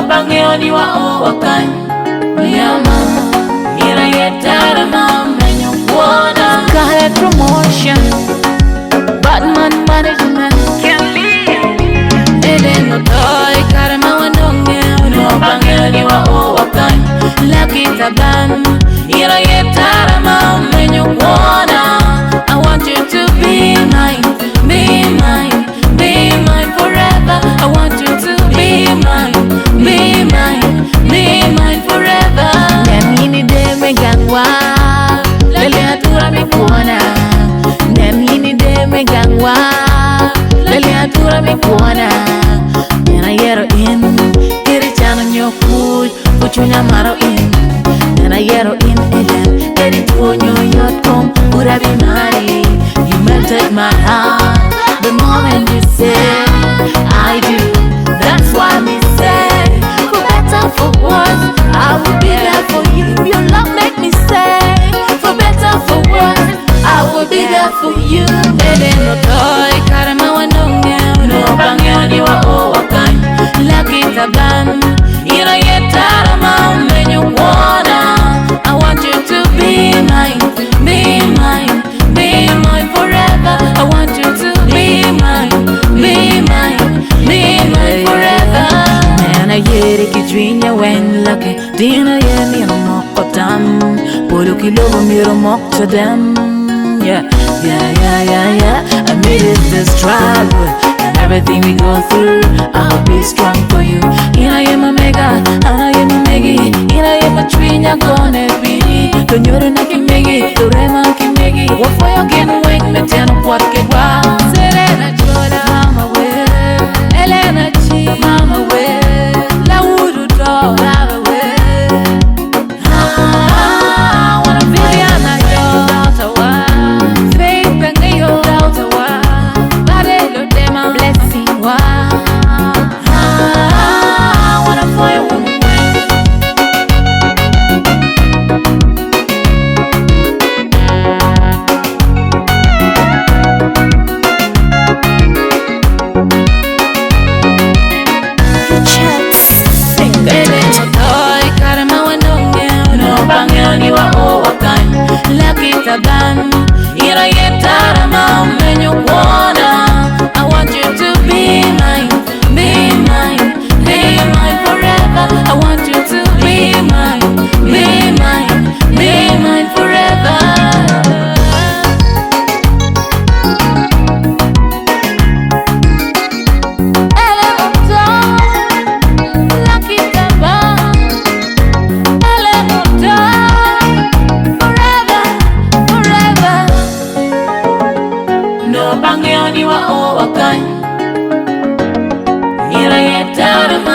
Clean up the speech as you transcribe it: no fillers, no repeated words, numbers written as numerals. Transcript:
bang'eyo ni wa o wakany. Miyama, ira yetara ma menyo kuona. Scarlet promotion, Batman management. Eden otoy kare ma wanonge no bang'eyo ni wa o wakany. Lucky Taban, ira yetara ma menyo kuona. I want you to be mine, be mine, be mine forever. I want you to be mine, be mine, be mine forever. Nemini deme gangwa, lele atura mikuona. Nemini deme gangwa, lele atura mikuona. Nena yero in, kiri chano nyokuj, kuchunya maro in. Nena yero in Ellen, kiri tuonyo yot kom, urabi mari. You melted my heart the moment you said I do. That's why me say, for better for worse, I will be there for you. Your love make me say, for better for worse, I will be there for you. Eden otoy kare ma wanonge no bang'eyo ni wa o wakany. Lucky Taban, ira yetara ma menyo kuona. I want you to be mine, be mine, be mine forever. I want you to be mine, be mine, be mine forever. Nena yere ki jwinya wen lucky, dina ye nino moko tam, polo ki lobo miro mok tadam. Yeah, yeah, yeah, yeah, yeah. Amid the struggle and everything we go through, I'll be strong for you. Ina ye mega, ana ye megi, ina ye matrinya gonna be. Tonyoro na kimegi, torema kimegi, wafoyo kin weng meteno kwat kegwa. Serena chola, mama we, Elena chi, mama we, Laudu to, lava we. Ah, wanna Viviana yo, daughter wa, Faith Bengeyo, daughter wa, Barelo tema, blessing wa. Ah, wanna fly woman. Richard Eden otoy kare ma wanonge no bang'eyo ni wa o wakany. Lucky Taban, ira yetara ma menyo kuona. I want you to be mine, be mine, be mine forever. I want you to be mine, be mine, be mine forever. Ellen Otoy, Lucky Taban, Ellen Otoy, forever, forever. No bang'eyo ni wa o wakany. Ira yetara ma